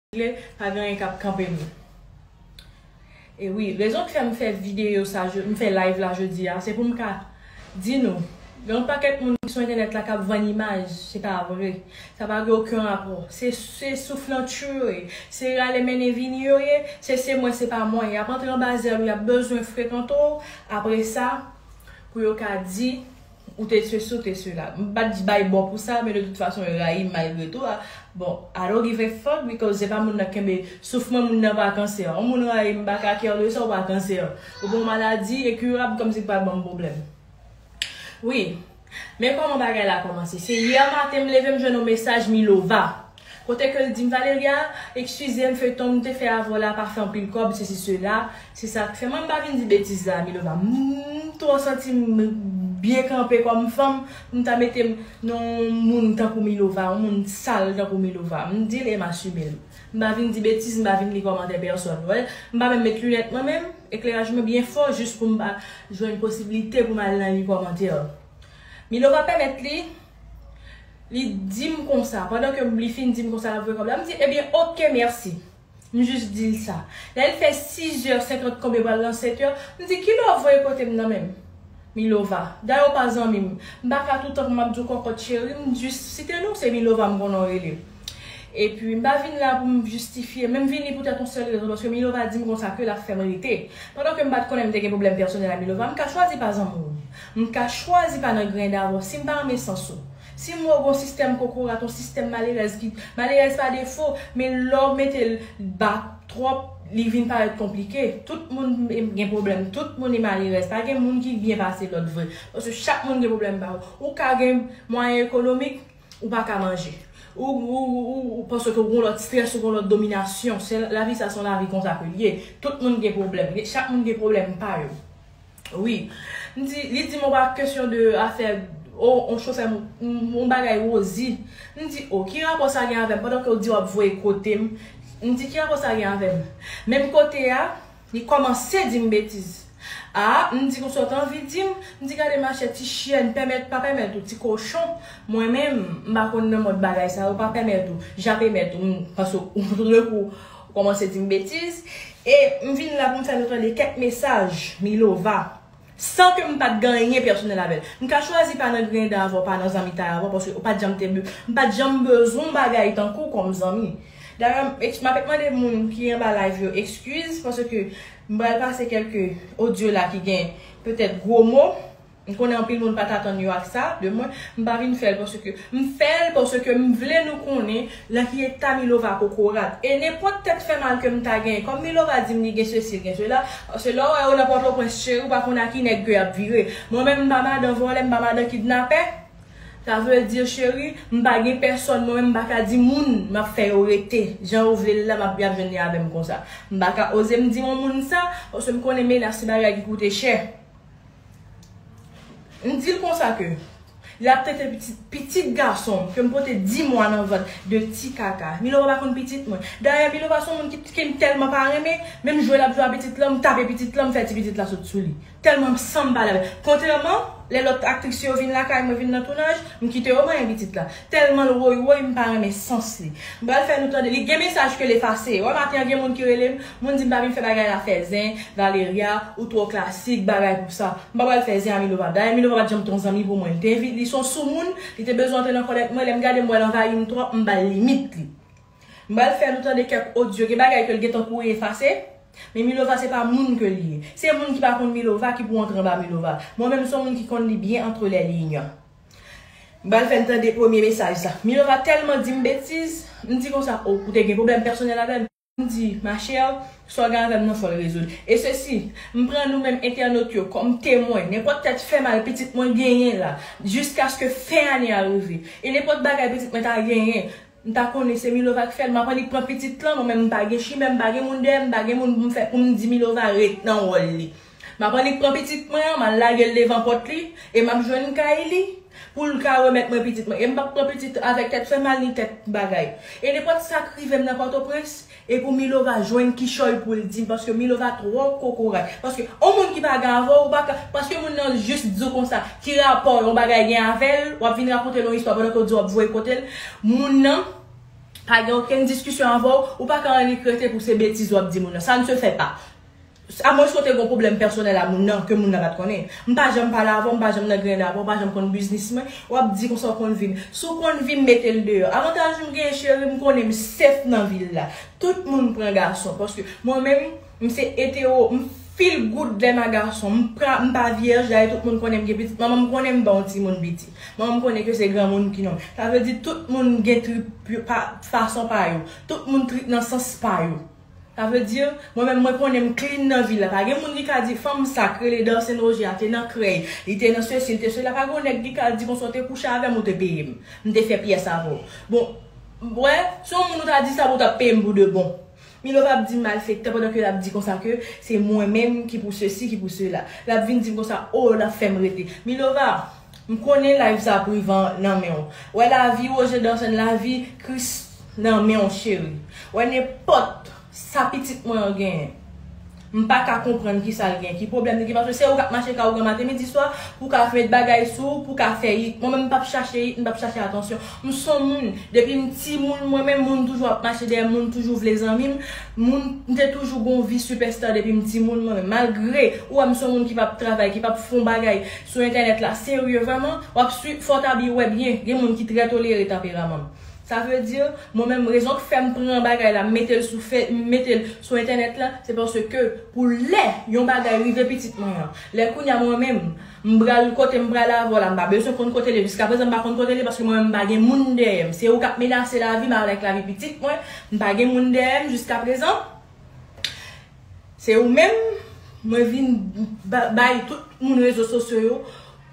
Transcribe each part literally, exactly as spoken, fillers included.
regle, pa gen anyen k ap kanpe nou. E wi, rezon ki fè m fè videyo sa, m fè live la jodi a, se pou m ka di nou, gen yon pakèt moun ki sou entènèt la k ap vann imaj, se pa vre. Sa pa gen okenn rapò. Se, se souflantyou yo ye. Se rale mennen vini yo ye. Se, se mwen, se pa mwen. Y ap antre anba zèl ou, y ap bezwen frekante w. Apre sa, pou yo ka di, ou te sesi, ou te sela. M pa t bay bò pou sa, men de tout fason, yo rayi m malgre tou. Bon, I don't give a fuck because se pa moun nan kenbe souf mwen, moun nan pa kansè. Yon moun rayi m, m pa ka care de sa, ou pa kansè. Ou gen yon maladi enkirab, kòmsi k pa ban m pwoblèm. Wi. Men kòman bagay la kòmanse. Se yè maten m leve m jwenn yon mesaj Milova. Kote ke l di m, Valeria, eskize m, feyton m te fè avè w la pa fè anpil kòb, sesi sela. Se sa k fè mwen m pa vin di betiz la, Milova. M twò santi m byen kanpe kòm fanm pou m ta mete m nan yon moun tankou Milova, yon moun sal tankou Milova. M di l e m asime l. M pa vin di betiz, m pa vin li kòmantè pèsòn. Wè, m pa menm met linèt mwen menm, ekleraj mwen byen fò jis pou m pa jwenn posiblite pou m al nan li kòmantè. Milova pèmèt li, li di m konsa, pandan ke li fin di m konsa l ap voye kòb la, m di, ebyen, oke, mèsi. M jis di l sa. Lè l fè sizè senkant konbyen pral nan sètè, m di, kilè w voye kote m nan menm? Milova. Dayè w pa zanmi m. M pa ka toutan pou m ap di w kòkòt cheri, m jis site non, se Milova m konnen w rele. Epi, m pa vin la pou m jistifye, men m vini poutèt yon sèl rezon, paske Milova di m konsa ke l ap fè m rete. Pandan ke m pa t konnen m te gen pwoblèm pèsonèl ak Milova, m ka chwazi pa zanmi w. M ka chwazi pa nan grenn avè w si m pa renmen sans ou. Si m wè w gon sistèm kokorat, yon sistèm malerèz ki, malerèz pa defo, men lè w mete l ba twòp, li vin parèt konplike. Tout moun gen pwoblèm, tout moun e malerèz. Pa gen moun ki byen pase lòt vre. Paske chak moun gen pwoblèm pa yo. Ou ka gen mwayen ekonomik, ou pa ka manje. Ou, ou, ou, ou, ou, paske ou gon lòt strès, ou gon lòt dominasyon. Se, lavi sa se yon lavi konsa ke l ye. Tout moun gen pwoblèm. Chak moun gen pwoblèm pa yo. Wi. M di, li di m, pa kesyon de afè, o, on chofè, m, m, on bagay Rosie. M di, o, ki rapò sa gen avè m? Pandan ke w di w ap voye kote m, m di, ki rapò sa gen avè m? Menm kote a, li kòmanse di m betiz. A, m di konsa w t anvi di m, m di, gade machè, ti chyèn, pèmèt, pa pèmèt ou, ti kochon. Mwen menm, m pa konn nan mòd bagay sa yo, pa pèmèt ou, ja pèmèt ou, m, paske ou, tout de kou, ou kòmanse di m betiz. E m vin la pou m fè nou tande kèk mesaj Milova, san ke m pa t gen anyen pèsonèl avè l. M ka chwazi pa nan griyen dan avè w, pa nan zanmitay avè w, paske ou pa t janm te be-, m pa t janm bezwen yon bagay tankou w kòm zanmi. Dayè, m, m ap mande moun ki anba live yo eskiz, paske m pral pase kèlke odyo la ki gen petèt gwo mo. M konnen anpil moun pa t atann yo ak sa de mwen. M pa vin fè l paske m fè l paske m vle nou konnen nan ki eta Milova kokorat. E nenpòt tèt fè mal ke m ta genyen, kòm Milova di m li gen sesi, li gen sela, paske lè w wè yo nan Pòtoprens, cheri, ou pa konn a ki nèg ke y ap vire. Mwen menm, m pa madan vòlè, m pa madan kidnapè. Sa vle di, cheri, m pa gen pèsòn, mwen menm, m pa ka di moun, m ap fè yo rete. Jan yo vle l la, m ap, y ap jwenn li avè m konsa. M pa ka oze m di yon moun sa, paske m konnen menas se bagay ki koute chè. M di l konsa ke l ap tete pitit, pitit gason m ke m pote dis mwa nan vant de ti kaka. Milova pa konn pitit mwen. Dayè, Milova se yon moun ki, ki m tèlman pa renmen, menm jwe l ap jwe a pitit lan, m tape pitit lan, m fè ti pitit la sot sou li. Tèlman m sanm pale avè l. Kontrèman, lè lòt aktris yo vin lakay mwen, vin nan tounaj, m kite yo manyen pitit la. Tèlman l woy woy, m pa renmen sans li. M pral fè nou tande. Li gen mesaj ke l efase. Wè, maten an, gen moun ki rele m, moun di m pa vin fè bagay la fè zen, Valeria, ou twò klasik, bagay pou sa. M pa pral fè zen a Milova. Dayè, Milova pa t janm te yon zanmi pou mwen. Li te envi-, li se yon soumoun, li te bezwen antre nan kòlèt mwen. Lè m gade m wè l anvayi m twòp, m ba l limit li. M pral fè nou tande kèk odyo. Gen bagay ke l gentan kouri efase, men Milova se pa moun ke l ye. Se moun ki pa konn Milova ki pou antre anba Milova. Mwen menm, se yon moun ki konn li byen entre les lignes. M pral fè n tande premye mesaj sa. Milova tèlman di m betiz, m di konsa, o, ou te gen pwoblèm pèsonèl avè l? M di, ma chère, sa w gen avè m nan, fò l rezoud. E sesi, m pran nou menm entènot yo kòm temwen. Nenpòt tèt fè mal pitit mwen genyen la, jiskaske fen ane a rive. E nenpòt bagay pitit mwen ta genyen, m ta konnen se Milova k fè l, m ap annik pran pitit lan, mwen menm m pa gen chimè, m pa gen moun dèyè m, m pa gen moun pou m fè, pou m di Milova ret nan wòl li. M ap annik pran pitit mwen an, m al lage l devan pòt li, e m ap jwenn kay li, pou l ka remèt mwen pitit mwen. E m p ap pran pitit avèk tèt fè mal ni tèt bagay. E nenpòt sa k rive m nan Pòtoprens, e pou Milova jwenn kichòy pou l di m, paske Milova twò kokorat. Paske yon moun ki pa gen avè w, ou pa ka, paske moun nan jis di w konsa, ki rapò yon bagay gen avè l, w ap vin rakonte l yon istwa pandan ke w di w ap voye kote l. Moun nan, pa gen okenn diskisyon avè w, ou pa ka annik rete pou se betiz w ap di moun nan. Ça ne se fait pas. Amwens ke w te gen yon pwoblèm pèsonèl a moun nan, ke moun nan pa t konnen. M pa janm pale avè w, m pa janm nan griyen avè w, m pa janm konn biznis mwen, w ap di konsa w konn vi m. Si w konn vi m, mete l deyò. Avantaj m genyen, cheri, m konnen m safe nan vil la. Tout moun pran gason, paske mwen menm, m se etero, m feel good lè m a gason, m pa, m pa vyèj, dayè tout moun konnen m gen pitit, manman m konnen m ba yon timoun piti. Manman m konnen ke se granmoun ki non. Sa vle di tout moun gen trip yo pa, fason pa yo. Tout moun trip nan sans pa yo. Sa vle di, mwen menm mwen konnen m clean nan vil la. Pa gen moun ki ka di fanm sa k rele Darsen Roger a te nan krèy, li te nan sesi, li te sela. Pa gen yon nèg ki ka di konsa w te kouche avè m, ou te peye m. M te fè pyès avè w. Bon, wè, si yon moun ou ta di sa, ou t ap peye m pou de bon. Milova ap di malfektè pandan ke l ap di konsa ke se mwen menm ki pou sesi, ki pou sela. L ap vin di m konsa, o, l ap fè m rete. Milova, m konnen live sa privan nan men w. Wè lavi Roger Darsen, lavi Chris nan men w, cheri. Wè nenpòt sa pitit mwen an genyen. M pa ka konprann kisa l gen, ki pwoblèm li gen, paske se ou k ap mache ka ou gran maten, midi, swa, pou w ka met bagay sou ou, pou w ka fè hit. Mwen menm, m p ap chache hit, m p ap chache atansyon. M s on moun, depi m timoun, mwen menm, moun toujou ap mache dèyè m, moun toujou vle zanmi m. Moun, m te toujou gon vi sipèsta depi m timoun, mwen menm. Malgre, ou wè m s on moun ki p ap travay, ki p ap fè yon bagay sou entènèt la, serye vrèman, w ap swiv, fò w ta byen wè byen, gen moun ki trè tolere tanperaman m. Sa vle di, mwen menm, rezon k fè m pran bagay la, m mete l sou fè, m mete l sou entènèt la, se paske pou lè yon bagay rive pitit mwen an, lè kounye a mwen menm, m pral kote m pral avè w la, m pa bezwen konn kote l ye. Jiskaprezan, m pa konn kote l ye paske mwen menm, m pa gen moun dèyè m. Se ou k ap menase lavi m avèk lavi pitit mwen, m pa gen moun dèyè m jiskaprezan. Se ou menm, mwen vin ba- bay tout moun rezo sosyo yo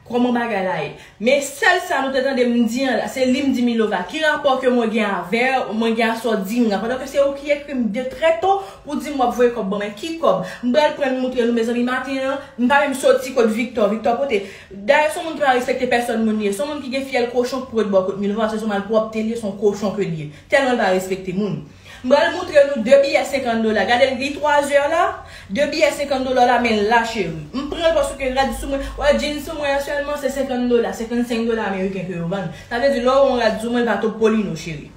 kòman bagay la ye. Men sèl sa nou te tande m di an la, se li m di Milova, ki rapò ke mwen gen avè w, mwen gen a sa w di m nan, pandan ke se ou ki ekri m de trè to pou di m w ap voye kòb ban mwen. Ki kòb? M pral pran l moutre nou, mezanmi, maten an, m pa menm soti kot Victor, Victor pote. Dayè, se yon moun ki pa respekte pèsòn moun li ye, se yon moun ki gen fyèl kochon k pwet bò kot Milova, se yon malpwòpte li ye, se yon kochon ke li ye. Tèlman l pa respekte moun. M pral moutre nou de biyè senkant dola. Gade l, li twa zè la. De biyè senkant dola la, men l la, cheri. M pran l paske rad sou mwen. Wè, jeans sou mwen an sèlman, se senkant dola, senkannsenk dola ameriken ke yo vann. Sa vle di, lè w wè yon rad sou mwen, l pa Topolino, cheri.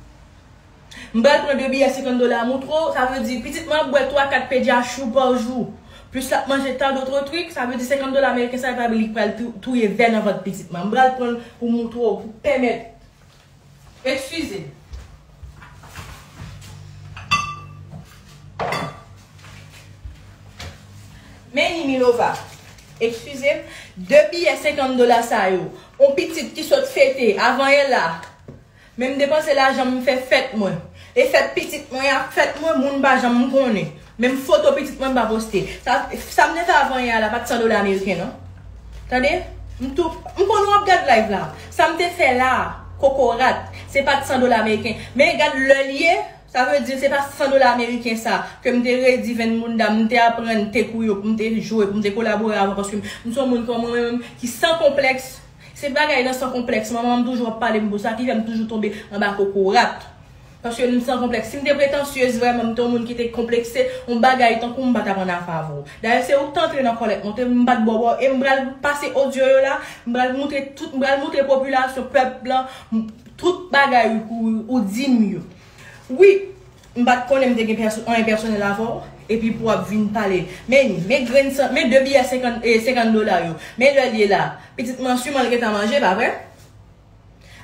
M pral pran de biyè senkant dola a moutre w, sa vle di, pitit mwen ap bwè twa, kat Pediasure pa jou. Plis l ap manje tant d'autres trucs, sa vle di senkant dola ameriken sa, li pral tou- touye vè nan vant pitit mwen. M pral pran l pou moutre w, pou pèmèt Eskize m. Men ni Milova. Eskize m. De biyè senkant dola sa yo. On pitit ki sot fete avanyè la. Men m depanse lajan m fè fèt mwen. E fèt pitit mwen ak fèt mwen, moun pa janm konnen. Menm foto pitit mwen m pa poste. Sa, sa m te fè avanyè a la, pa t san dola ameriken, non. Tande? M tou, m konnen w ap gad live la. Sa m te fè la, kokorat, se pa t san dola ameriken. Men gad lè l ye, sa vle di se pa san dola ameriken sa, ke m te redi venn moun dam, m te aprann tek ou yo, pou m te jwe, pou m te kolabore avè w, paske m se yon moun kòm mwen menm ki san konplèks. Se bagay nan san konplèks, manman m toujou ap pale m pou sa, ki fè m toujou tonbe anba kokorat. Paske m san konplèks. Si m te pretansyez vrèman, m te yon moun ki te konplekse, yon bagay tankou m pa t ap ann afavou. Dayè, se ou k te antre nan kòlèt mwen, te m pa t bò bò, e m pral pase odyo yo la, m pral moutre tout, m pral moutre popilasyon, pèp lan, m- tout bagay ou, ou di m yo. Wi, m pa t konnen m te gen pèso- anyen pèsonèl avè w, epi pou w ap vin pale. Men ni, men grenn san, men de biyè senkant, e, senkant dola yo. Men lè l ye la. Pitit mwen, siman l gentan manje, pa vre?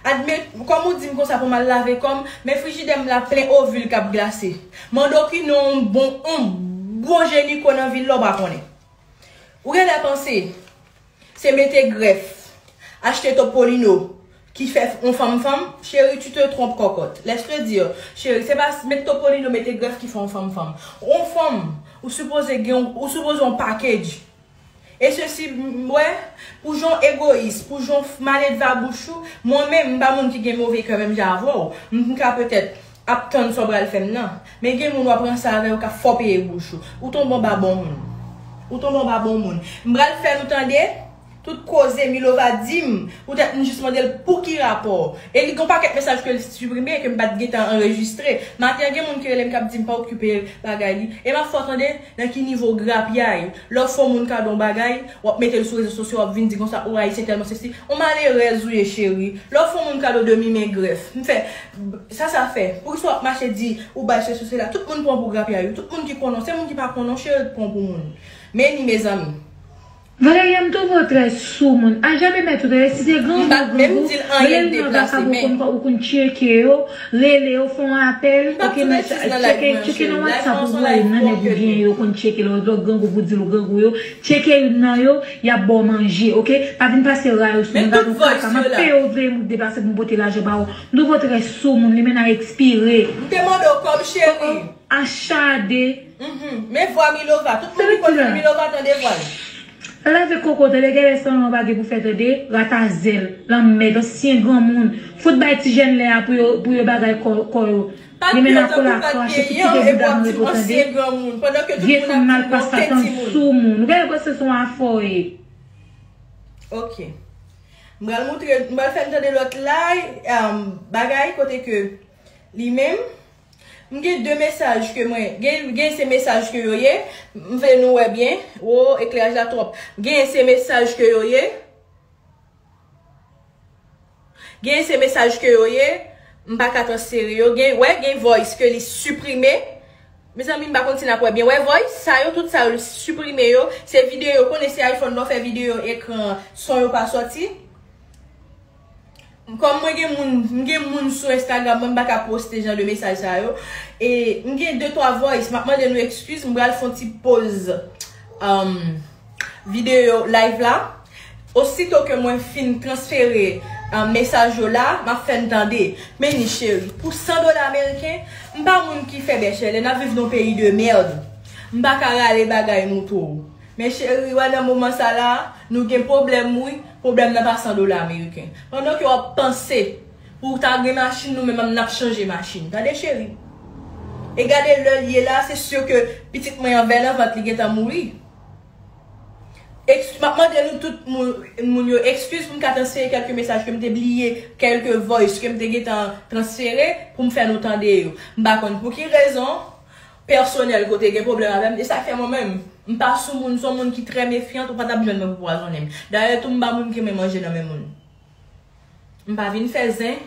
Admet, kòm ou di m konsa pou m al lave kò m, men frijidè m la plen ovil k ap glase. Mande w ki non yon bon, yon bon jeniko nan vil la, w pa konnen. Ou genlè panse se mete grèf, achte Topolino ki fè yon fanm fanm, cheri, tu te trompes, cocotte. Laisse le dire, cheri, se pa met Topolino, mete grèf ki fè yon fanm fanm. Yon fanm, ou sipoze gen, ou sipoze yon package. E sesi, m- wè, pou jan w egoyis, pou jan w f- maledve a bouch ou, mwen menm, m pa moun ki gen move kè menm jan avè w. M ka petèt ap tann sa w pral fè m nan. Men gen moun w ap ranse avè yo k ap fè w peye bouch ou. Ou tonbe anba bon moun. Ou tonbe anba bon moun. M pral fè nou tande, Tout koze Milova di m, poutèt m jis mande l pou ki rapò. E li gen yon pakèt mesaj ke l siprime, ke m pa t gentan anrejistre. Maten an, gen moun ki rele m k ap di m pa okipe bagay li. E m ap fè w tande nan ki nivo grapyay. Lè w fè yon moun kado yon bagay, w ap mete l sou rezo sosyo, w ap vin di konsa, o, Ayisyen tèlman sesi. On malerèz ou ye, cheri. Lè w fè yon moun kado demi men grèf. M fè, sa sa fè. Poukisa w ap mache di, ou bay sesi, sela? Tout moun pran pou grapyay ou. Tout moun ki konnen w, se moun ki pa konnen w, cheri, pran pou moun. Men ni, mezanmi. Valeria, m twouve w trè sou moun. A, jan m mèt ou tande, si se grangou, grangou, rele l nan vakabon, ou konn tcheke yo, rele yo, fè yon apèl, oke, men tcheke, tcheke nan WhatsApp ou voye nan nèg ou gen yo, konn tcheke lòt, lòt grangou pou di l ou grangou yo, tcheke youn nan yo, y ap ba w manje, oke? Pa vin pase ray ou sou moun, gade yon kaka, m ap peye w veye m deplase pou m pote lajan ba ou. M twouve w trè sou moun, li menm nan ekspire. M te mande w kòb, cheri. Achade. Mhm. Men vwa Milova. Tout moun ki konn Milova tande vwa l. Lave koko, tande gen lè san yon bagay pou fè, tande, ratazèl, lanmèd, ansyen granmoun. Fout bay ti jèn lè a pou yo, pou yo bagay kò, kò yo. Li menm nan kola krache, ki kite bouda m repo, tande. Vye fanm malpas sa tann sou moun. Ou gen enpresyon se yon afè w ye. Ok. M pral moutre, m pral fè n tande lòt la, um, bagay kote ke li menm, m gen de mesaj ke mwen, gen, gen se mesaj ke yo ye, m vle nou wè byen, o, ekleraj la twòp. Gen se mesaj ke yo ye, gen se mesaj ke yo ye, m pa ka transfere yo, gen, wè, gen voice ke li siprime. Mezanmi, m pa konn si n ap wè byen. Wè voice, sa yo, tout sa yo, li siprime yo. Se videyo, konnen se iPhone nan fè videyo, ekran, son yo pa sòti. Kòm mwen gen moun, m gen moun sou Instagram mwen, m pa ka poste jan de mesaj sa yo. E m gen de twa voice, m ap mande nou ekskiz, m pral fè yon ti poz, um, videyo live la. Osito ke mwen fin transfere, um, mesaj yo la, m ap fè n tande. Men ni cheri, pou san dola ameriken, m pa moun ki fè bèchèlè, n ap viv nan yon peyi de mèd. M pa ka rale bagay nou twò. Men cheri, wè nan moman sa la, nou gen pwoblèm wi, pwoblèm nan pa san dola ameriken. Pandan ke w ap panse pou w ta gen machin, nou menm n ap chanje machin. Tande cheri. E gade lè l ye la, se si ke pitit mwen an vè nan vant li gentan mouri. Eks-, m ap mande nou tout moun, moun yo ekskiz pou m ka transfere kèlke mesaj ke m te bliye, kèlke voice ke m te gentan transfere pou m fè nou tande yo. M pa konn pou ki rezon, pèsonèl kote gen pwoblèm avè m. E sa k fè mwen menm, m pa sou moun, se yon moun ki trè mefyant, ou pa t ap jwenn mwen pou pwazonnen m. Dayè tou, m pa moun ki renmen manje nan men moun. M pa vin fè zen,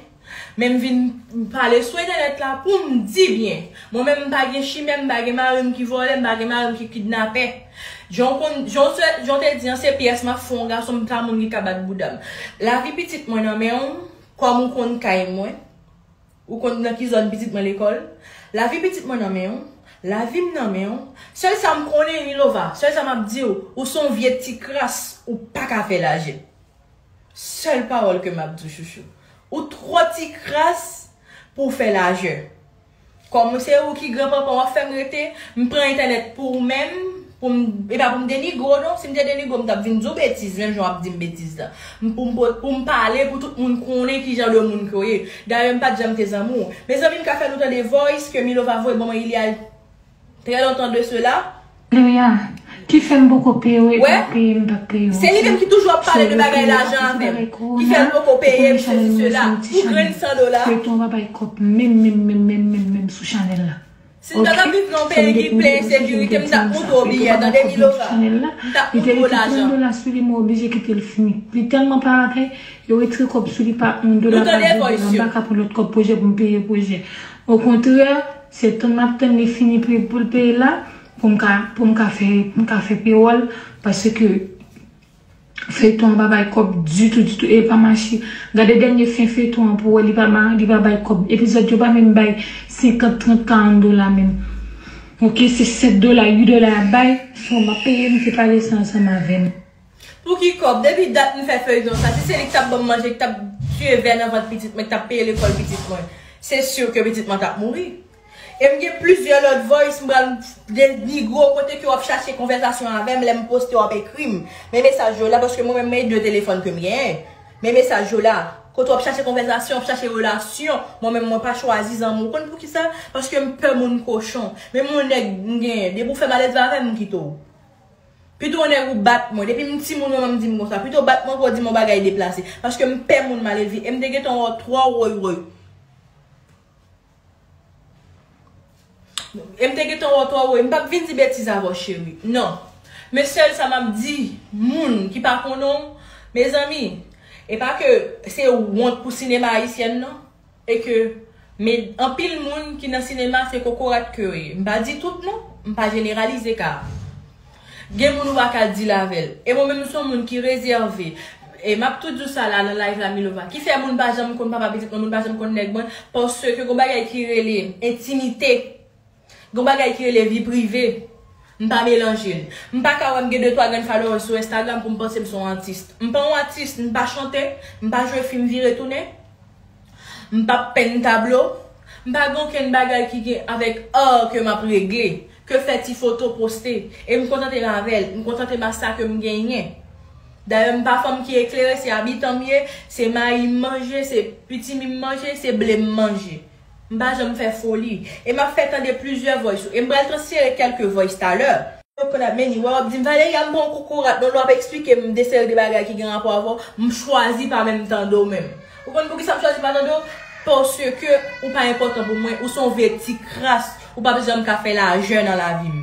men m vin pale sou entènèt la pou m di byen. Mwen menm, m pa gen chimè, m pa gen mari m ki vòlè, m pa gen mari m ki kidnapè. Jan w konn, jan w se, jan w te di an, se pyès m ap fè yon gason, m ta moun ki ka bat bouda m. Lavi pitit mwen nan men w, kòm ou konn kay mwen. Ou konn nan ki zòn pitit mwen lekòl? Lavi pitit mwen nan men w. Lavi m nan men w. Sèl sa m konnen, Milova, sèl sa m ap di w, ou se yon vye ti kras, ou pa ka fè lajè. Sèl pawòl ke m ap di w, chouchou. Ou twò ti kras pou w fè lajè. Kòm se ou ki granpanpan w ap fè m rete, m pran entènèt pou ou menm, pou m, e pa pou m denigre w non. Si m te denigre w, m t ap vin di w betiz, menm jan w ap di m betiz la. M, pou m, pou m pale, pou tout moun konnen ki jan de moun ke w ye. Dayè, m pa t janm te zanmi w. Mezanmi, m ka fè nou tande voice ke Milova voye ban mwen, il y a très longtemps de cela. Gloria, ki fè m poko peye w, e pa peye m, pa peye w. Se li menm ki toujou ap pale de bagay lajan avè m. Ki fè l poko peye m, sesi, sela. Pou grenn san dola. Feyton an pa bay kòb menm, menm, menm, menm, menm, menm sou chanèl la. Si m ta t ap viv nan yon peyi ki plen ensekirite, m t ap montre w biyè, tande Milova. M t ap montre w lajan. Li te rete trant dola sou li, mwen oblije kite l fini. Li tèlman pa lakay, yo retire kòb sou li pa yon dola, pa de dola. M pa ka pran lòt kòb pwojè pou m peye pwojè. Okontrè, se tann m ap tann li fini pou, pou l peye la, pou m ka, pou m ka fè, pou m ka fè pewòl, paske feyton an pa bay kòb ditou, ditou, e pa mache. Gade dènye fen feyton an pou w wè, li pa ba-, li pa bay kòb. Epizòd yo pa menm bay senkant, trant, karant dola menm. Oke, se sèt dola, uit dola y ap bay. Fò m ap peye, m te pale sa ansanm avè m. Pou ki kòb? Depi dat m fè feyton sa, si se li ki t ap ban m manje, ki t ap tiye vè nan vant pitit mwen, ki t ap peye lekòl pitit mwen, se si ke pitit mwen t ap mouri. E m gen plizyè lòt voice, m pral denigre w kote ke w ap chache konvèsasyon avè m, lè m poste w ap ekri m. Men mesaj yo la, paske mwen menm, men de telefòn ke m genyen. Men mesaj yo la, kote w ap chache konvèsasyon, w ap chache relasyon. Mwen menm, mwen pa chwazi zanmi w. Ou konn poukisa? Paske m pè moun kochon. Menm yon nèg m genyen, depi w fè maledve avè m, m kite w. Pito nèg ou bat mwen. Depi m timoun, manman m di m konsa. Pito w bat mwen ke w di m yon bagay deplase. Paske m pè moun malelve. E m te gentan wè w twò woywoy. E m te gentan wè w twò woywoy. M p ap vin di betiz avè w, cheri. Non. Men sèl sa m ap di, moun ki pa konnen w, mezanmi, e pa ke se wont pou sinema ayisyèn, non. E ke, men anpil moun ki nan sinema se kokorat ke yo ye. M pa di tout non, m pa jeneralize ka. Gen moun ou pa ka deal avè l. E mwen menm m se yon moun ki rezève. E m ap tou di w sa la nan live la, Milova. Ki fè moun pa janm konn papa pitit mwen, moun pa janm konn nèg mwen, paske gon bagay ki rele entimite. Gon bagay ki rele vi prive, m pa melanje l. M pa ka wè m gen de twa grenn followers sou Instagram pou m panse m se yon atis. M pa yon atis, m pa chante, m pa jwe fim vire tounen, m p ap penn tablo, m pa gen okenn bagay ki gen avèk art ke m ap regle, ke fè ti foto poste, e m kontante m avè l, m kontante m a sa ke m genyen. Dayè, m pa fanm ki eklere, se abitan m ye, se mayi m manje, se pitimi m manje, se ble m manje. M pa janm fè foli. E m ap fè tande plizyè voice ou. E m pral transfere kèlke voice talè. Yo konn ap meni, wè w ap di m, "Valeria, m pa yon kokorat non, lè w ap eksplike m de seri de bagay ki gen rapò avè w, m chwazi pa menm tande w menm." Ou konn poukisa m chwazi pa tande w? Paske ou pa enpòtan pou mwen, ou se yon vye ti kras, ou p ap janm ka fè lajè nan lavi m.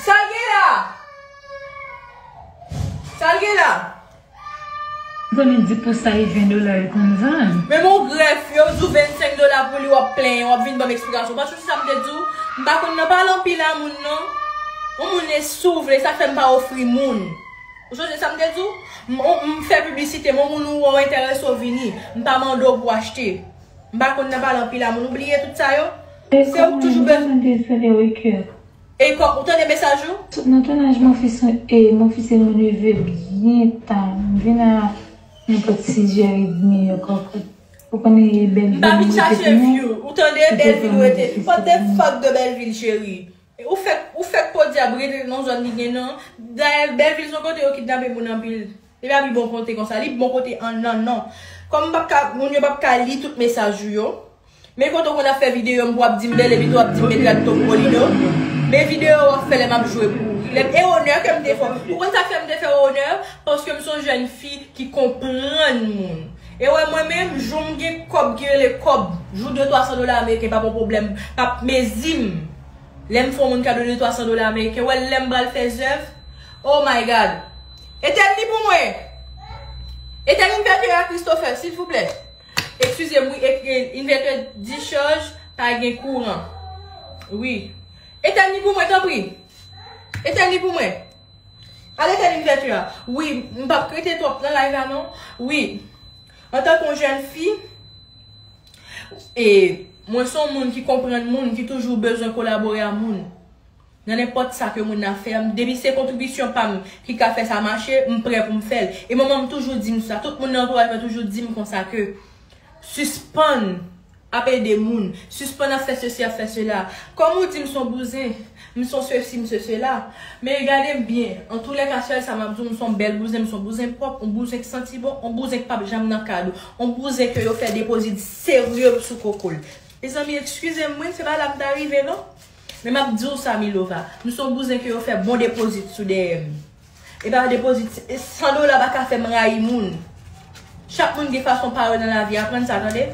Sa l gen la? Sa l gen la? Ou konnen di pou sa e ven dola yo konn vann. Menm yon grèf, yo di w vennsenk dola pou li, w ap plenyen, w ap vin ban m eksplikasyon. Paske se sa m te di w, m pa konn nan pale anpil a moun non. Yon moun e si w vle, sa fè m pa ofri moun. Ou sonje sa m te di w? M, m fè piblisite, m, yon moun ou wè w enterese w vini. M pa mande w pou w achte. M pa konn nan pale anpil a moun, ou bliye tout sa yo. Se ou k toujou bezwen. E kò, ou tande mesaj ou? Sot nan tounaj Mon Fils, e, Mon Fils et Mon Neveu byen ta. M vin a nenpòt sis è edmi yo kòkòt. Ou konnen e bèl. M pa vin chache view. Ou tande Bèlvil ou rete. What the fuck de Bèlvil, cheri? Ou fèk, ou fèk podyab rete nan zòn li gen nan. Dayè, Bèlvil se yon kote yo kidnape moun anpil. Li pa pi bon kote konsa. Li bon kote an nan non. Kòm m p ap ka, moun yo p ap ka li tout mesaj ou yo. Men kote w konn ap fè videyo m pou w ap di m bèl epi tou w ap di m met rad Tom Polino. Men videyo w ap fè lè m ap jwe pou ou. Lè m, e onè ke m te fè w. Ou konn sa k fè m te fè w onè? Paske m se yon jèn fi ki konprann moun. E wè mwen menm, jou m gen kòb ki rele kòb, jou de twa san dola ameriken pa p yon pwoblèm, p ap mezi m. Lè m fè yon moun kado de twa san dola ameriken, wè lè m pral fè zèv. Oh my God. Etèn li pou mwen. Etèn inverter a Christopher, silvouplè. Eskize m, wi, e, e, inverter discharge, pa gen kouran. Wi. Etèn li pou mwen, tanpri. Etèn li pou mwen. Al etèn inverter a. Wi, m p ap rete twòp nan live la, non. Wi. Antanke yon jèn fi, e, mwen se yon moun ki konprann moun, ki toujou bezwen kolabore a moun. Nan nenpòt sa ke moun nan fè, depi se kontribisyon pa m ki ka fè sa mache, m prè pou m fè l. E manman m toujou di m sa, tout moun nan antouraj mwen toujou di m konsa ke sispann ap ede moun, sispann ap fè sesi, ap fè sela. Kòm ou di m se yon bouzen, m se yon sesi, m se sela. Men gade m byen, antoulèka sèl sa m ap di w, m se yon bèl bouzen, m se yon bouzen pwòp, yon bouzen k santi bon, yon bouzen k p ap janm nan kad ou, yon bouzen ke yo fè depozit serye sou koko l. Mezanmi, eskize m, wi, se pa la m ta rive, non. Men m ap di w sa, Milova. M se yon bouzen ke yo fè bon depozit sou dèyè m. E pa depozit, e san dola pa ka fè m rayi moun. Chak moun gen fason pa yo nan lavi, aprann sa, tande.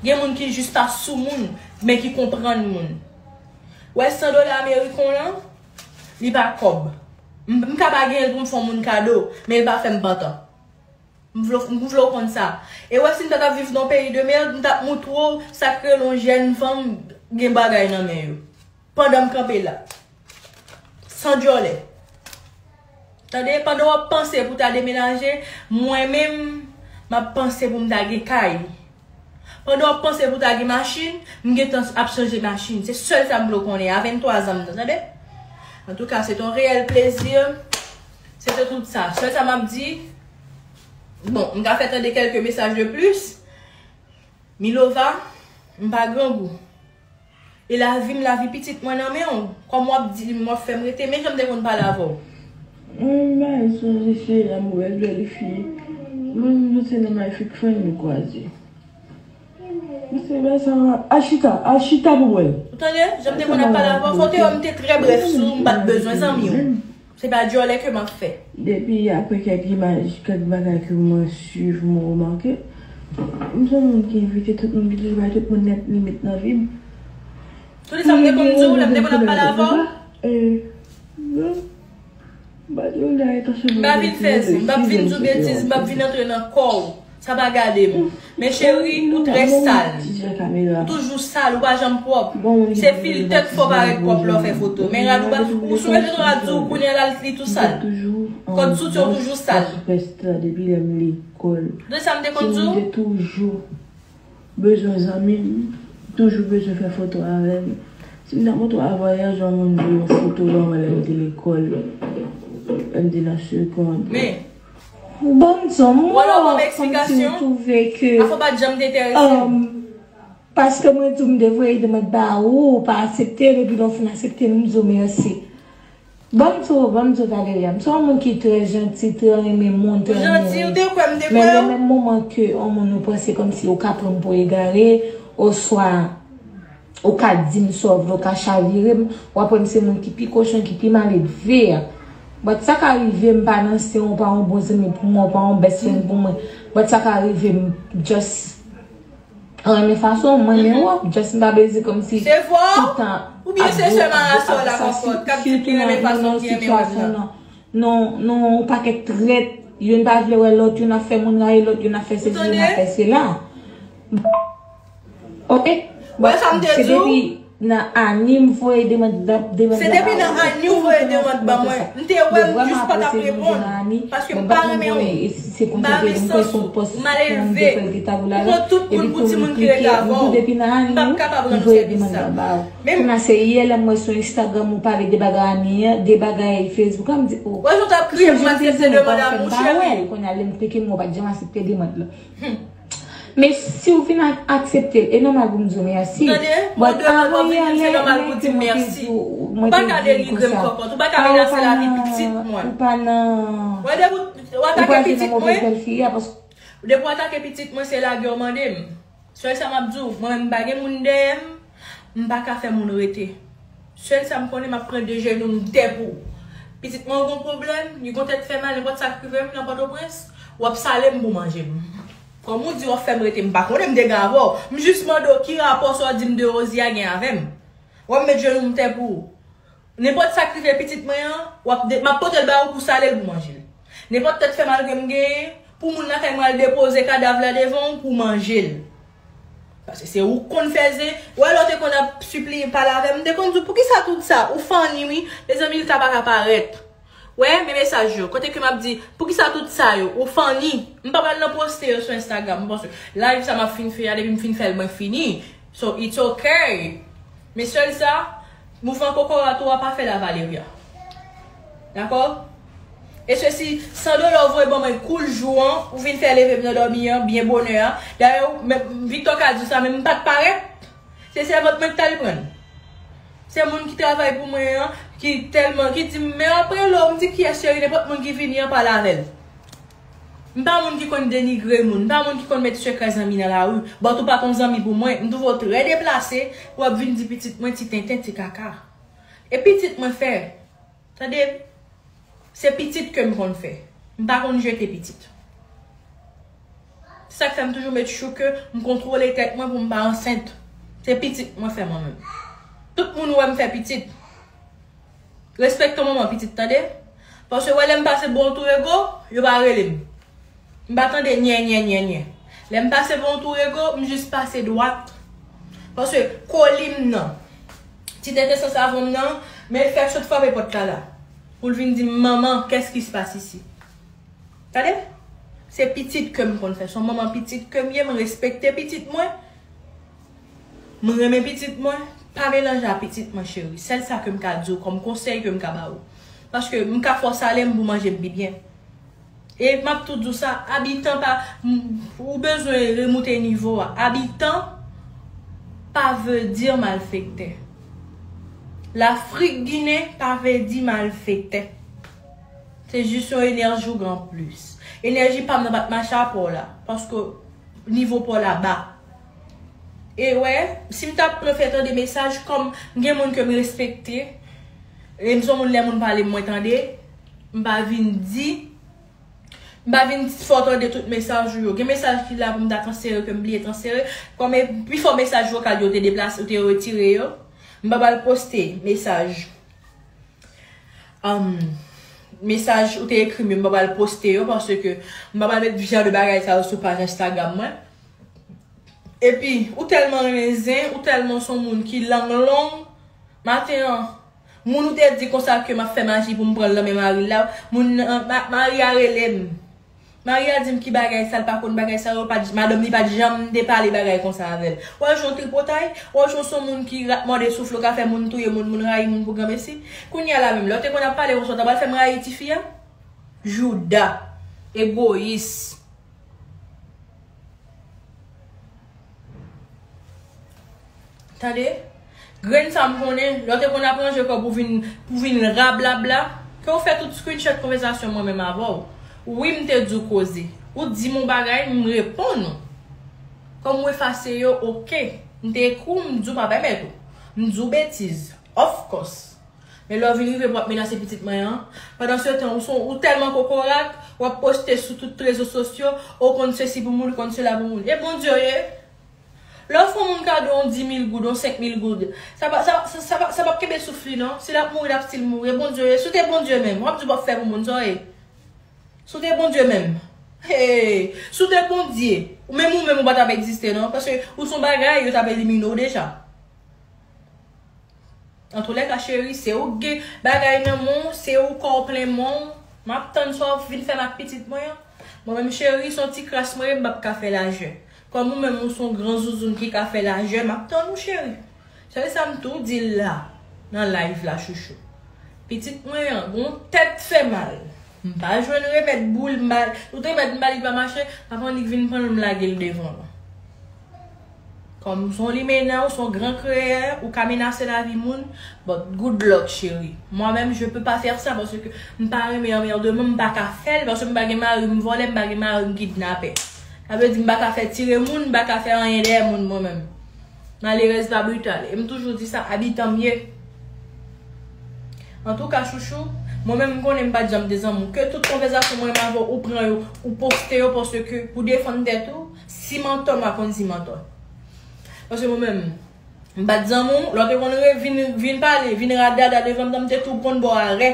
Gen moun ki jis ta sou moun, men ki konprann moun. Wè san dola ameriken w lan, li pa kòb. M, m ka pa genyen l pou m fè yon moun kado, men l pa fè m pantan. M vle, m vle w konn sa. E wè si m ta t ap viv nan yon peyi de mèd, m t ap moutre w sa k rele yon jèn fanm gen bagay nan men yo. Pandan m kanpe la. San dyòlè. Tande, pandan w ap panse pou w ta demenaje, mwen menm, m ap panse pou m ta gen kay. Pandan w ap panse pou w ta gen machin, m gentan ap chanje machin. Se sèl sa m vle w konnen. A venntwa zan m nan, tande? Antouka, se te yon reyèl plezi. Se te tout sa. Sèl sa m ap di, bon, m ka fè tande kèlke mesaj de plis. Milova, m pa grangou. E lavi m, lavi pitit mwen nan men w. Kòm w ap di m, w ap fè m rete, men jan m te konn pale avè w. Mwen menm bagay sonje se lanmou bèl bèl fi. Mwen menm nou se nan My Fake Friend nou kwaze. Misye bay sa, al chita, al chita pou wè. Ou tande? Jan m te konn ap pale avè w, fò w te wè m te trè brèf sou ou, m pa t bezwen zanmi w. Se pa djòlè ke m ap fè. Depi apre kèk imaj, kèk bagay ke mwen swiv, mwen remake, m se yon moun ki envite tout moun, ki toujou bay tout moun nèt limit nan vi m. Tout sa m te konn di w, lè m te konn ap pale avè w. M pa vin fè zen, m pa vin di w betiz, m pa vin antre nan kò w. Sa pa gade m. Men cheri, ou trè sal. Ou toujou sal, ou pa janm pwòp. Se filtè k fè w parèt pwòp lè w fè foto. Men rad ou pa, ou sou mete yon rad sou ou, kounye a la li tou sal. Kòd soutyen w toujou sal. De sa m te konn di w. Bezwen zanmi m, toujou bezwen fè foto avè m. Si m t ap montre w a vwayaj, yon moun di yon foto ban mwen lè m te lekòl, lè m te nan segond. Men, bon, son mwen, kòmsi m twouve ke, um, paske mwen di w m te voye demande ba ou, ou pa aksepte l, epi lè w fin aksepte l, m di w mèsi. Ban m di w, ban m di w, Valeria, m se yon moun ki trè janti, trè renmen moun, trè renmen moun. Men lè menm moman ke yon moun ou panse kòmsi ou ka pran m pou egare, oswa ou ka di m sa w vle, ou ka chavire m, w ap wè m se moun ki pi kochon, ki pi maledve a. But sa ka rive, m pa nan sen, ou pa yon bon zanmi pou mwen, ou pa yon best friend pou mwen. But sa ka rive, m just renmen fason w renmen wòb, just m pa bezwen kòmsi toutan ap di w ap ap sa, sitou nan yon sitiyasyon nan, nan, nan yon pakèt trèt, youn pa vle wè lòt, youn ap fè moun rayi lòt, youn ap fè sesi, youn ap fè sela. Ok? But se depi nan Ani m voye demann, demann la ba ou. Se depi nan Ani w voye demann ba mwen. M te wè m jis pa t ap reponn. Paske m pa renmen w. M pa renmen sans ou. Ou mal elve. Ou pran tout moun pou timoun ki rete avè w. M p ap kapab rann ou sèvis sa. Men kounye a se yè lè m wè sou Instagram ou pale de bagay Ani an, de bagay Facebook an, m di, oh. Wè jan w t ap kriye pou m aksepte demann amou, cheri. Kounye a lè m klike m wè w pa t janm aksepte demann lan. Men si w vin ak-, aksepte l, e nòmal pou m di w mèsi. Tande, mwen devan w ap vin di m se nòmal pou w di m mèsi. Ou pa ka denigre m kòkòt, ou pa ka menase lavi pitit mwen. Ou pa nan, ou pa nan, ou pa nan, ou pa nan move zèl fi a, paske depi w atake pitit mwen, se lage w mande m. Sèl sa m ap di w, mwen menm m pa gen moun dèyè m, m pa ka fè moun rete. Sèl sa m konnen, m ap pran de jenou m tè pou ou. Pitit mwen gon pwoblèm, li gon tèt fè mal, nenpòt sa k rive m nan Pòtoprens, w ap sale m pou manje m. Kòm ou di w ap fè m rete, m pa konnen, m te gen avè w. M jis mande w ki rapò sa w di m de Rosie a gen avè m. W ap met jenou m tè pou ou. Nenpòt sa k rive pitit mwen an, w ap de-, m ap pote l ba ou pou sale l pou manje l. Nenpòt tèt fè mal ke m genyen, pou moun lakay mwen al depoze kadav la devan w pou manje l. Paske se ou k konn fè zen. Ou wè lè w te konn ap sipliye pale avè m, m te konn di w, poukisa tout sa? Ou funny wi. Mezanmi, li ta pa ka parèt. Wè, men mesaj yo. Kote ke m ap di, poukisa tout sa yo? Ou funny. M pa pral nan poste yo sou Instagram. M panse live sa m ap fin fè a, depi m fin fè l, mwen fini. So, it's okay. Men sèl sa, mouvman kokorat ou a pa fè la Valeria. Dakò? E sesi, san dola w voye ban mwen koul jou an, ou vin fè leve m nan dòmi an, byen bonè a. Dayè, ou, men, Victor ka di w sa, men m pa t parèt. Se sèvant mwen ki t al pran l. Se moun ki travay pou mwen an, ki tèlman, ki di m, men apre lè, m di kiyès cheri, nenpòt moun ki vini an pale avè l. M pa moun ki konn denigre moun, m pa moun ki konn met sekrè zanmi nan lari. But ou pa t yon zanmi pou mwen, m twouve w trè deplase, w ap vin di pitit mwen ti tenten, ti kaka. E pitit mwen fè. Tande, se pitit ke m konn fè. M pa konn jete pitit. Se sa k fè m toujou met chou ke m kontwole tèt mwen pou m pa ansent. Se pitit mwen fè mwen menm. Tout moun wè m fè pitit. Respekte manman pitit, tande. Paske wè lè m pase bò yon tou ego, yo pa rele m. M pa tande nyè, nyè, nyè, nyè. Lè m pase bò yon tou ego, m jis pase dwat. Paske koli m nan, ti tenten san savon m nan, men l fèk sot frape pòt la la. Pou l vin di m, manman, qu'est-ce qui se passe ici? Tande? Se pitit ke m konn fè. Se yon manman pitit ke m ye, m respekte pitit mwen. M renmen pitit mwen. Pa melanje a pitit mwen, cheri. Sèl sa ke m ka di w kòm konsèy ke m ka ba ou. Paske m ka fè w sale m pou manje m pi byen. E m ap tou di w sa, abitan pa, m, ou bezwen remoute nivo a. Abitan pa vle di malfektè. Lafrik Ginen pa vle di malfektè. Se jis yon enèji ou gen anplis. Enèji pa m nan pa t mache apre w la. Paske nivo pa w la ba. E wè, si m t ap prefere tande mesaj, kòm m gen moun ke m respekte, e m se yon moun lè moun pale m, mwen tande, M pa vin di, m pa vin fè w tande tout mesaj ou yo. Gen mesaj ki la pou m ta transfere, ke m bliye transfere. Kòm e, pifò mesaj vokal yo te deplase, ou te retire yo. M pa pral poste mesaj. Um, mesaj ou te ekri m yo, m pa pral poste yo, paske m pa pral met jan de bagay sa yo sou paj Instagram mwen. Epi, ou tèlman renmen zen, ou tèlman son moun ki lang long. Maten an, moun ou te di konsa ke m ap fè maji pou m pran l nan men mari l la, moun nan, ma, mari a rele m. Mari a di m ki bagay sa, l pa konn bagay sa yo, pa t, madanm li pa t janm te pale bagay konsa avè l. W ap jwenn tripotay, w ap jwenn son moun ki ra-, mòde souf, ou ka fè moun touye moun, moun rayi moun pou granmesi. Kounye a la menm, lè w te konn ap pale konsa, w ta pral fè m rayi tifi a? Jouda. Egoyis. Tande? Grenn sa m konnen, lè w te konn ap ranje kò w pou vin, pou vin rablabla, ke w fè tout screenshot konvèsasyon mwen menm avè w. Wi, m te di w koze. Ou di m yon bagay, m reponn ou. Kòm w efase yo, oke. M te ekri w, m di w pa pèmèt ou. M di w betiz. Of course. Men lè w vin rive pou w ap menase pitit mwen an, pandan se tan, ou son, ou tèlman kokorat, w ap poste sou tout rezo sosyo, ou konn sesi pou moun, ou konn sela pou moun. E Bondye w ye? Lè w fè yon moun kado yon dis mil goud, yon senk mil goud, sa pa, sa, sa, sa pa, sa p ap kenbe souf li, non. Si l ap mouri, l ap still mouri. E Bondye w ye? Si w te Bondye menm, w ap di w p ap fè pou moun, sa w ye? Si w te Bondye menm. Hey! Si w te Bondye, ou menm, ou menm, ou pa t ap egziste, non. Paske ou son bagay, yo t ap elimine w deja. Antoulèka, cheri, se ou k gen bagay nan men w, se ou kò w plen men w. M ap tann sa w vin fè m ak pitit mwen an. Mwen menm, cheri, se yon ti kras mwen ye, m p ap ka fè lajè. Kòm ou menm, ou se yon gran zouzoun ki ka fè lajè, m ap tann ou, cheri. Sèl sa m tou di l la, nan live la, chouchou. Pitit mwen an, gon tèt fè mal. M pa jwenn remèd pou l, m pa, ou te remèd m ba li pa mache, avan li vin pran l, m lage l devan l. Kòm w se yon limena, w se yon gran kreyè, ou ka menase lavi moun, but good luck, cheri. Mwen menm, je peux pas faire ça, paske m pa renmen anmèdeman, m pa ka fè l, paske m pa gen mari, m vòlè, m pa gen mari, m kidnapè. Sa vle di m pa ka fè tire moun, m pa ka fè anyen dèyè moun mwen menm. Malerèz pa brital. E m toujou di sa, abitan m ye. Antouka, chouchou, mwen menm m konnen m pa t janm te zanmi w. Ke tout konvèsasyon mwen menm avè w, ou pran yo, ou poste yo, paske pou defann tèt ou, si m antò, m a konn si m antò. Paske mwen menm, m pa t zanmi w, lè w te konn re-, vin, vin pale, vin radada devan m, m te tou konn ba w arè.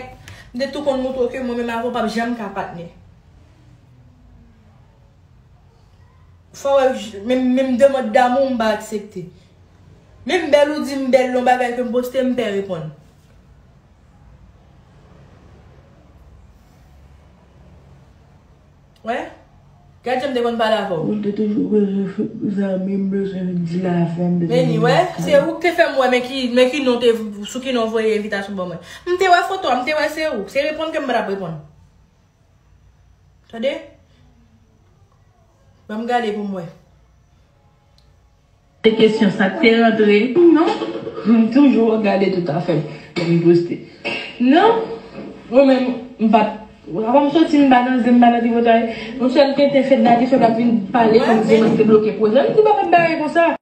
M te tou konn montre w ke mwen menm avè w p ap janm ka patnè. Fò w wè, menm, menm demann damou m pa aksepte. Menm bèl ou di m bèl, yon bagay ke m poste, m pè reponn. Wè? Gad jan m te konn pale avè w. Ou te toujou bezwen zanmi, m bezwen di l avè m, bezwen. Men li, wè, se ou k te fè m wè, men ki, men ki non te, sou ki non w voye envitasyon ban mwen. M te wè foto a, m te wè se ou. Se reponn ke m pa t ap reponn. Tande? Ban m gade pou m wè. Se kesyon sa k te rantre. Non. M toujou gade tout afè m. Lè m poste. Non. Mwen menm, m pa t, avan m soti, m pa nan zen, m pa nan tripotay. Yon sèl tenten fèt dati, sòt ap vin pale kòmsi mwen te bloke pwojè. M di pa fè m bagay konsa.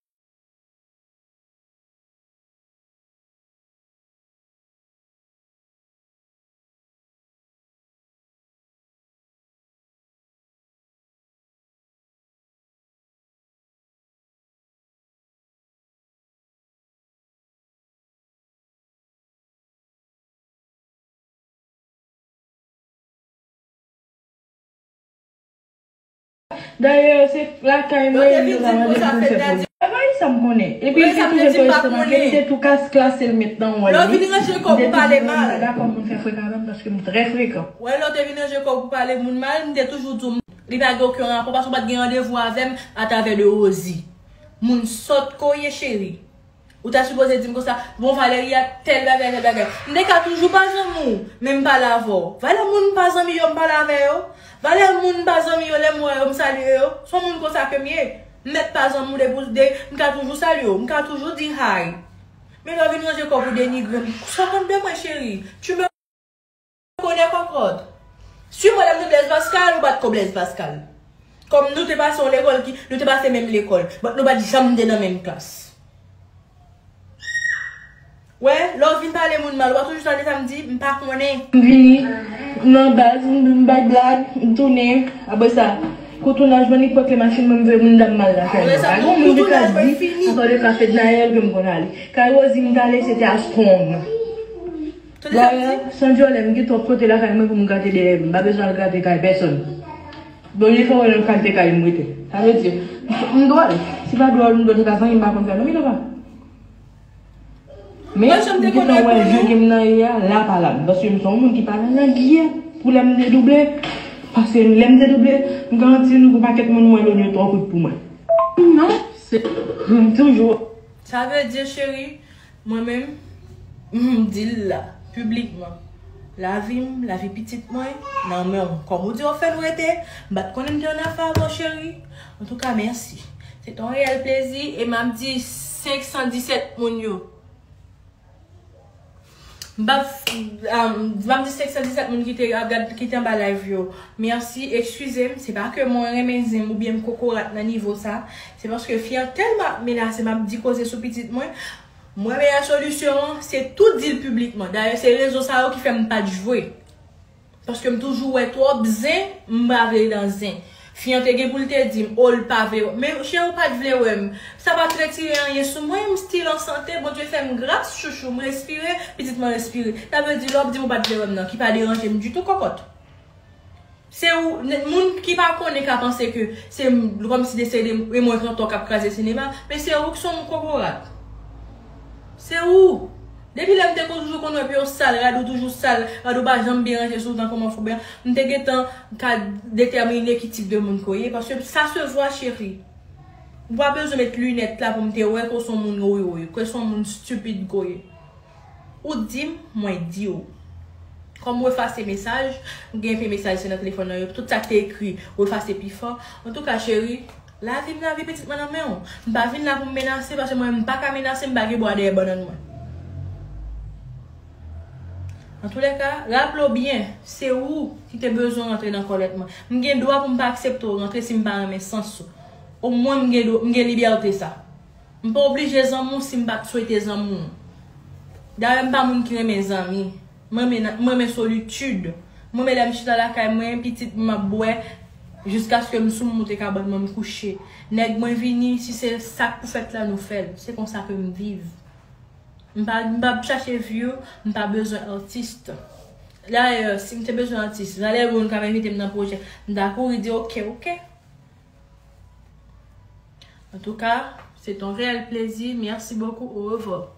Dayè, se lakay mwen, yo te vin di m konsa, fèt dati. Bagay sa m konnen. Epi, li te toujou restoran, li te tou kas klase l met nan wòl li. Lè w vin ranje kò w pou pale mal. M pa dakò moun fè frekan avè m paske m trè frekan. Wè, lè w te vin ranje kò w pou pale moun mal, m te toujou di w, li pa gen okenn rapò paske w pa t gen randevou avè m atravè de Rosie. Moun sòt ke w ye, cheri. Ou ta sipoze di m konsa, bon, Valeria, tèl bagay, tèl bagay. M te ka toujou pa zanmi w, men m pale avè w. Valè moun m pa zanmi yo, m pale avè yo. Valè moun m pa zanmi yo, lè m wè yo, m salye yo. Se yon moun konsa ke m ye. M mèt pa zanmi w depi w de, m ka toujou salye w, m ka toujou di hi. Men lè w vin ranje kò w pou denigre m, sa w konn de mwen, cheri? Tu me connais, kòkòt. Si mwen lè m te Blaise Pascal, ou pa t ko Blaise Pascal. Kòm nou te pase yon lekòl ki, nou te pase menm lekòl, but nou pa t janm te nan menm klas. Wè, lè w M pale moun mal, w ap toujou tande sa m di, m pa konnen. M vini nan baz, m bay blag, m tounen. Apre sa, kou tounaj mwen, li pran kle machin mwen, m voye moun dam mal la kay mwen. Pa gen moun ki ka di, atò de ka Fednaelle ke m konn ale. Kay Rosie m t ale, se te a Strong. Dayè, san dyòlè, m gen twòp kote lakay mwen pou m grate dèyè m. M pa bezwen al grate kay pèsonn. Bon, li fè wè nan kalite kay m rete. Sa vle di, m dwòl. Si pa dwòl, m dwòl, se pa zanmi m pa konn fè non, wi, papa. Men, m gentan wè jan ke m nan ye a, la pa la. Paske m se yon moun ki pa nan lang ye pou lè m dedouble. Paske lè m dedouble, m garanti nou gon pakèt moun mwen lòt yo twò kout pou mwen. Non, se, m toujou. Sa vle di, cheri, mwen menm, m di l la, piblikman. Lavi m, lavi pitit mwen, nan men w. Kòm ou di w ap fè n rete, m pa t konnen m te annafè avè w, cheri. Antouka, mèsi. Se te yon reyèl plezi e m ap di senk san disèt moun yo. M ap, um, m ap di senk san disèt moun ki te ap gad, ki te anba live yo. Mèsi, eskize m, se pa ke mwen renmen zen m oubyen m kokorat nan nivo sa. Se paske fi an tèlman ap menase m, ap di koze sou pitit mwen. Mwen, meyè solisyon an, se tou di l piblikman. Dayè, se rezon sa yo ki fè m pa t jwe. Paske m toujou wè twòp zen, m pa vle nan zen. Fi an te gen pou l te di m, o, l pa vle wè m. Men cheri, ou pa t vle wè m. Sa pa t retire anyen sou mwen, m still an sante, Bondye fè m gras, chouchou, m respire, pitit mwen respire. Sa vle di, lè w ap di m ou pa t vle wè m nan, ki pa deranje m ditou, kòkòt. Se ou, n-, moun ki pa konnen ka panse ke se m, kòmsi de se de, e mwen k antò k ap kraze sinema, men se ou k se yon kokorat. Se ou. Depi lè m te toujou konn wè pye w sal, rad ou toujou sal, rad ou pa janm byen ranje sou tan kòman fò byen. M te gentan ka detèmine ki tip de moun ke w ye, paske sa se vwa, cheri. Ou pa bezwen met linèt la pou m te wè ke w se yon moun woywoy, ke w se yon moun stipid ke w ye. Ou di m, mwen di w. Kòm ou efase mesaj, m gen enpe mesaj se nan telefòn nan yo, tout sa k te ekri, ou efase pi fò. Antouka, cheri, lavi m, lavi pitit mwen nan men w. M pa vin la pou m menase, paske mwen, m pa ka menase, m pa gen bwa dèyè bannann mwen. Antoulèka, raple w byen, se ou ki te bezwen rantre nan kòlèt mwen. M gen dwa pou m pa aksepte w rantre si m pa renmen sans ou. Omwen m gen dwa, m gen libète sa. M pa oblije zanmi w si m pa t swete zanmi w. Dayè, m pa moun ki renmen zanmi. Mwen renmen, mwen renmen solitid. Mwen renmen lè m chita lakay mwen, pitit mwen m ap bwè, jiskaske m sou m moute kabann mwen, m kouche. Nèg mwen vini, si se sa k pou fèt la, nou fè l. Se konsa ke m viv. M pa, m p ap chache view, m pa bezwen atis. Dayè, si m te bezwen atis, Valè Brown ka envite m nan pwojè, m ta kouri di, "Oke, oke." Antouka, se te yon reyèl plezi. Merci beaucoup. Au revoir.